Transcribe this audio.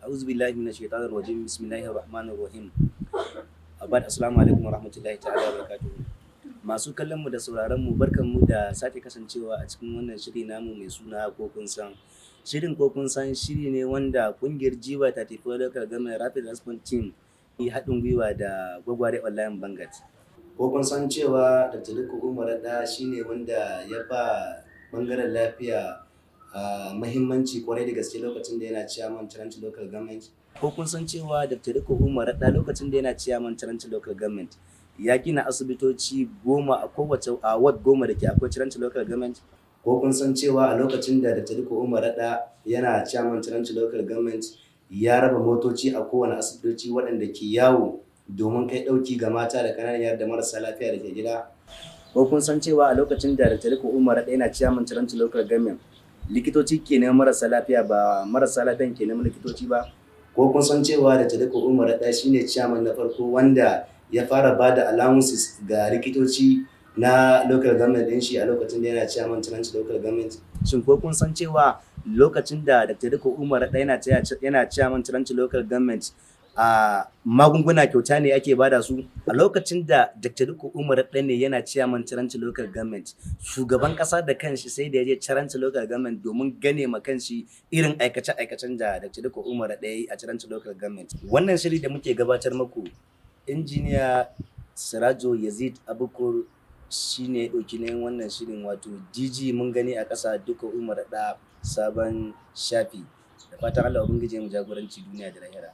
A'udhu billahi minash shaitanir rajim. Bismillahir rahmanir rahim. Abad, assalamu alaikum warahmatullahi ta'ala wabarakatuh. Masu kallon mu da sauraron mu, barkan mu da sake kasancewa a cikin wannan shiri namu mai suna Ko Kun San. Shirin Ko Kun San shiri ne wanda kungiyar Jiwa 34 Local Government Rapid Response Team yi haɗin gwiwa da Gwagware Online Bangat. Ko kun san cewa Dr. Dikko Umar Radda shine wanda ya ba bangaren lafiya mahimmanci kwarai da gaske lokacin da yana chairman Charanchi Local Government? Ko kun san cewa Dr. Dikko Umar Radda, lokacin da yana chairman Charanchi Local Government, ya gina asibitoci 10 a kowace a ward 10 da ke akwai Charanchi Local Government? Ko kun san cewa a lokacin da Dr. Dikko Umar Radda yana chairman Charanchi Local Government, ya raba motoci a kowane asibitoci waɗanda ke yawo domin kai ɗauki ga mata da ƙananan yara da marasa lafiya da ke gida? Ko kun san cewa a lokacin da Dr. Dikko Umar Radda yana chairman Charanchi Local Government, likitoci ke neman marasa lafiya, ba marasa lafiyan ke neman likitoci ba? Ko kun san cewa Dr. Dikko Umar Radda shine chairman na farko wanda ya fara ba da allowances ga likitoci na local government din shi a lokacin da yana chairman Charanchi Local Government? Shin ko kun san cewa lokacin da Dr. Dikko Umar Radda yana chairman Charanchi Local Government, a magunguna kyauta ne ake bada su? A lokacin da Dr. Dikko Umar Radda ne yana chairman Charanchi Local Government, shugaban kasa da kanshi sai da ya je Charanchi Local Government domin gane ma kanshi irin aikace-aikacen da Dr. Dikko Umar Radda ya yi a Charanchi Local Government. Wannan shiri da muke gabatar muku, Injiniya Sirajo Yazid Abukur shine ya ɗauki nayin wannan shirin, wato DG mun gani a ƙasa, Dikko Umar Radda, sabon shafi. Da fatan Allah Ubangiji ya mu jagoranci duniya da lahira.